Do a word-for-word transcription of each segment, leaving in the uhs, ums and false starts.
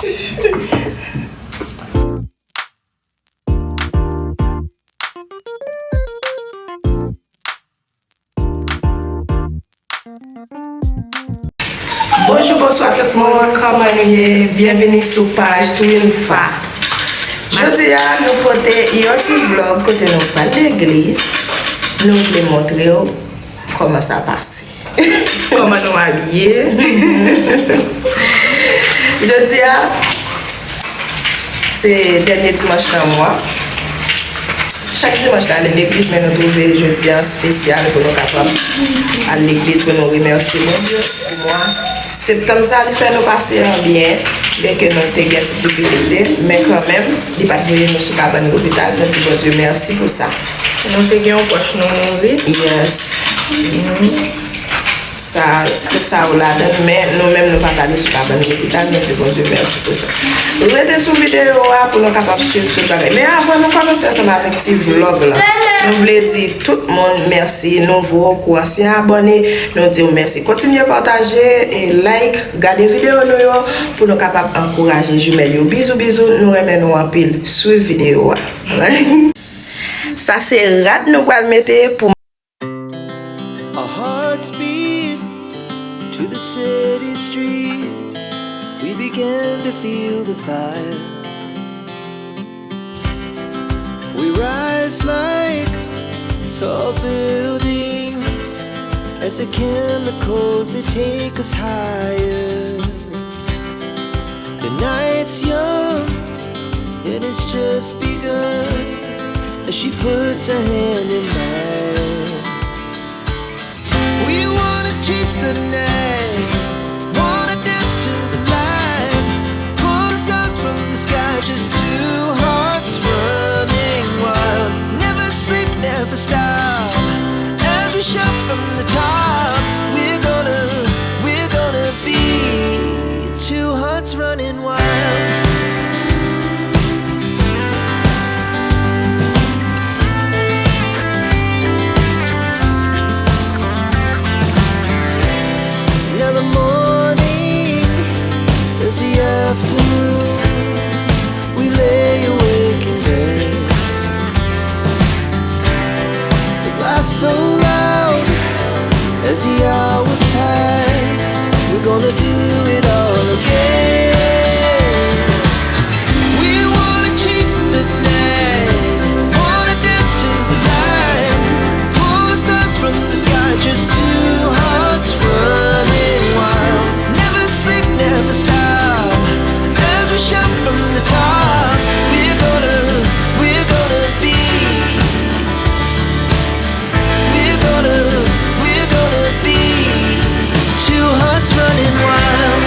Bonjou, bonswa tout moun, kòman nou ye? Byenvini sou paj Twinfa. Jodi a, nou pote yon ti vlog kote nou pral legliz. Nou vle montre w kòman sa pase. Kòman nou abiye? Jodi a, se dènye dimanch nan mwa. Chak dimanch, n ale legliz, men nou twouve jodi a espesyal pou nou kapab al legliz, pou nou remèsye Bondye pou mwa septanm sa. Li fè nou pase an byen, byenke nou te gen ti difikilte, men kanmenm, li pa t voye nou sou kabann lopital. Nou di Bondye mèsi pou sa. Nou te gen yon pwòch nou mouri. Yes. Sa, tout sa yo ladan, men nou menm nou pa t ale sou kabann lopital, nou di Bondye mèsi pou sa. Rete sou videyo a pou nou kapab swiv tout bagay. Men avan nou kòmanse ansanm avèk ti vlog la, nou vle di tout moun mèsi, nouvo kou, ansyen abòne, nou di w mèsi. Kontinye pataje e like, gade videyo nou yo pou nou kapab ankouraje jimèl yo. Bizou, bizou, nou renmen nou anpil. Swiv videyo a. Sa se rad nou pral mete pou Our hearts beat to the city streets. We begin to feel the fire. We rise like tall buildings as the chemicals, they take us higher. The night's young and it's just begun as she puts her hand in mine. We wanna chase the night, wanna dance to the light. Pull the stars from the sky, just two hearts running wild. Never sleep, never stop. As we shout from the top, we're gonna, we're gonna be two hearts running wild. Now the morning is the afternoon. We lay awake in bed. The laughs so loud as the hours pass. We're gonna do it all again. We wanna chase the night, wanna dance to the light. Pull the stars from the sky, just two hearts running wild. Never sleep, never stop. As we shout from the top, we're gonna, we're gonna be, we're gonna, we're gonna be two hearts running wild.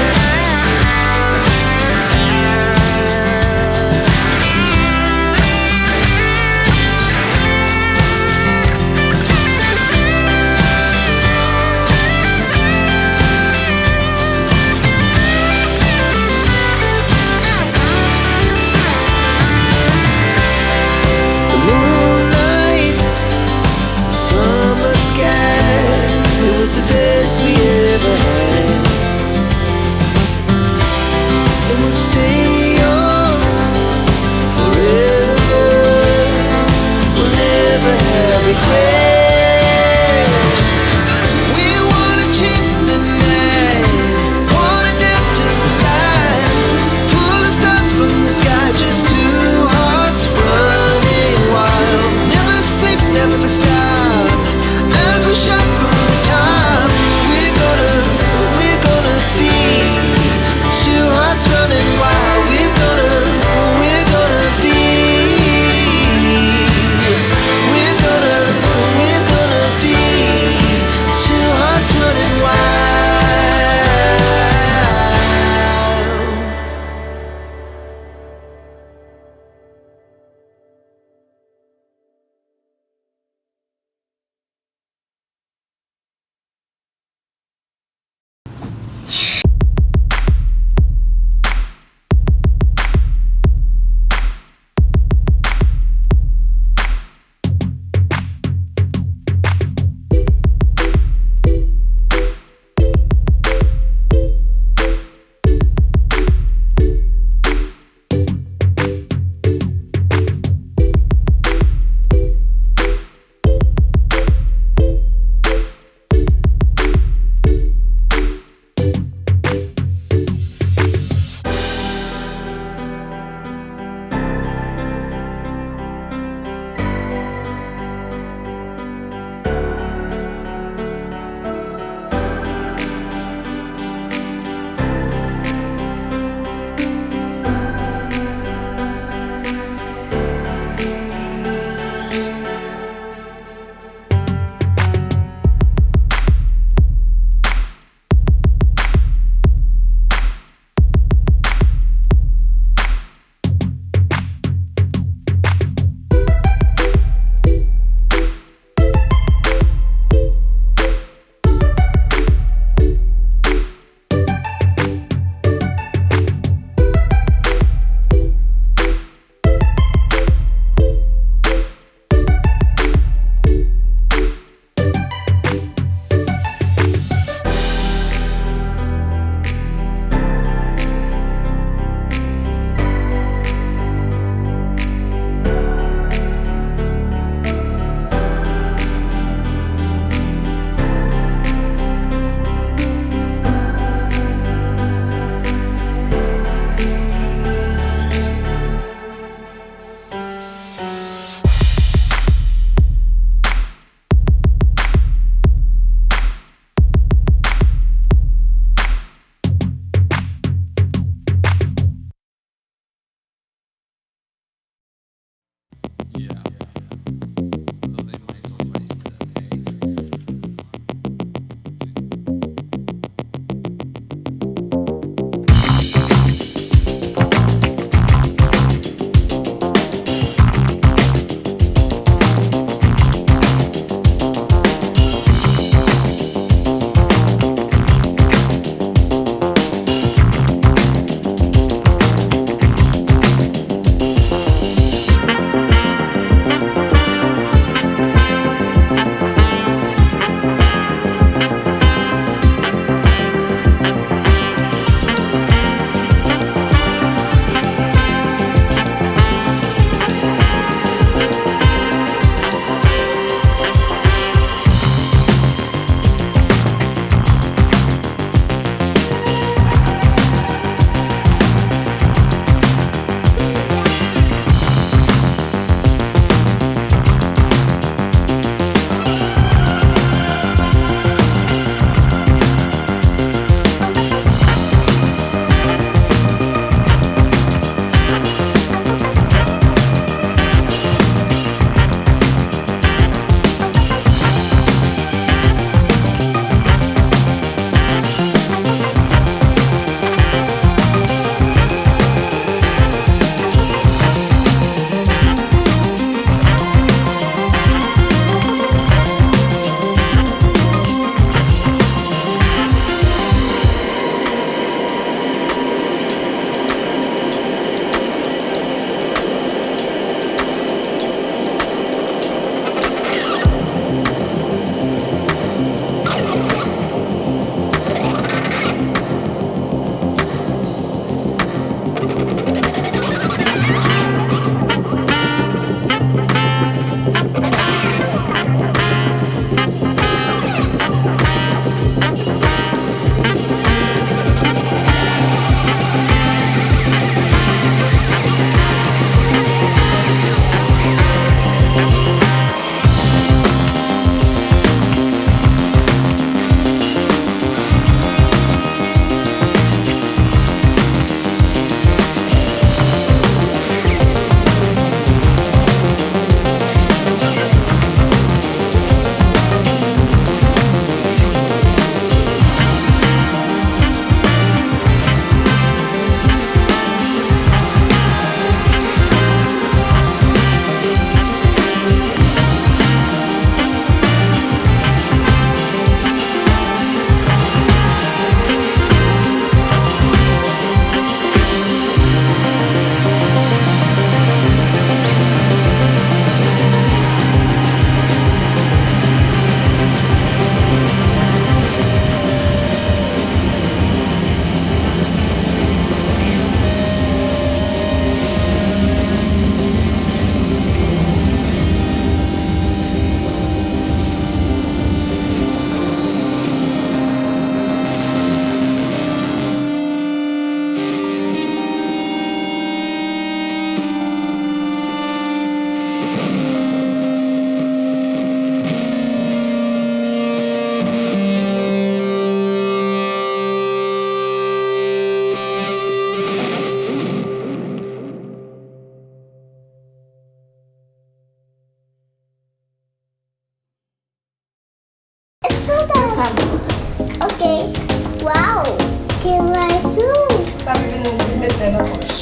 Sa vin vin met men nan pòch.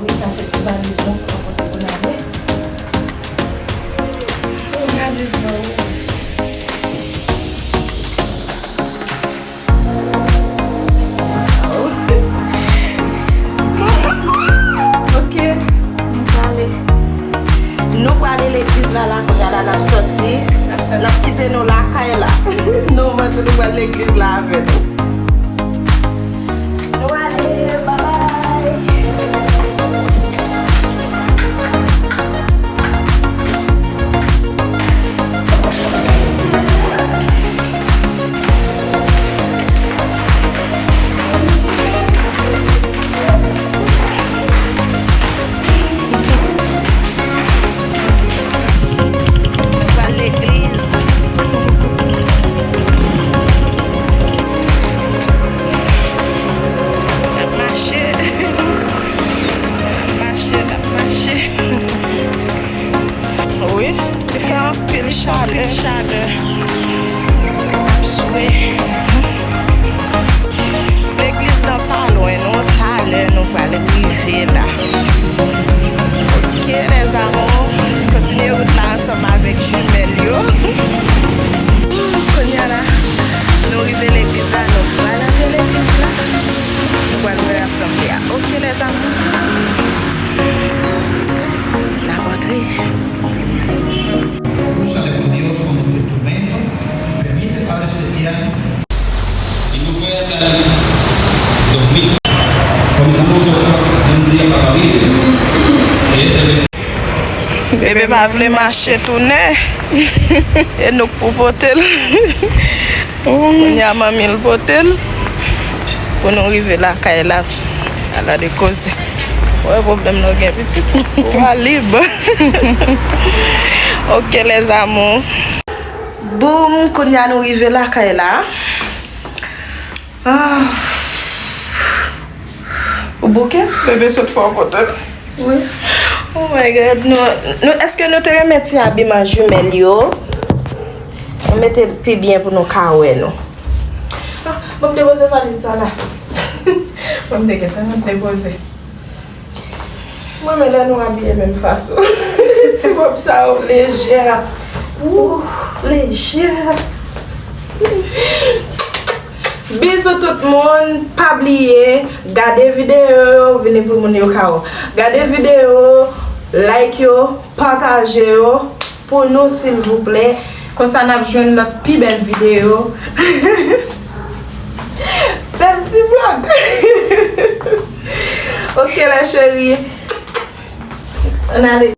Wi, sa se ti valiz nou pou nou pote pou n ale. Yon valiz mwen, wi. Ok, nou prale. Nou prale legliz la, la, kounye a la, n ap sòti. N ap kite nou lakay la. Nou, mwen tou, nou pral legliz la avè nou. Nou ale, babay. Pral legliz. N ap mache. N ap mache, n ap mache. Wi, li fè anpil chalè. Anpil chalè. Ap swe. Legliz lan pa lwen, non, talè nou pral rive la. Ok, les amours, kontinye wout la ansanm avèk jimèl yo. Kounye a la, nou rive legliz la, nou pral antre legliz la. Nou pral wè asanble a. Ok, les amours. N ap antre. Usa de con Dios cuando tu instrumento permite, Padre Celestial. Y no fue hasta el dos mil. Comenzamos a tocar un día para David, que es el Bebe pa vle mache tounen. E nou k pou pote l. Kounye a manmi l pote l pou nou rive lakay la. Ala de koze. Ou wè pwoblèm nan gen pitit. Ou a lib. Ok, les amours. Boum, kounye a nou rive lakay la. Ah. Ou bouke? Bebe sot fò pote. Wi. Oh my God, nou, nou, èske nou te renmen ti abiman jimèl yo? Nou mete l pi byen pou nou ka wè nou. Ah, ban m depoze valiz sa la. Ban m te gentan depoze. Mwen, men lè nou abiye menm fason. Ti wòb sa yo lejè. Ouh, lejè. Bizou tout moun, pa bliye, gade videyo yo, vini pou moun yo ka wè. Gade videyo, like yo, pataje yo pou nou, silvouplè. Konsa n ap jwenn lòt pi bèl videyo. Bèl ti vlog. Ok, les chéris. Ann ale.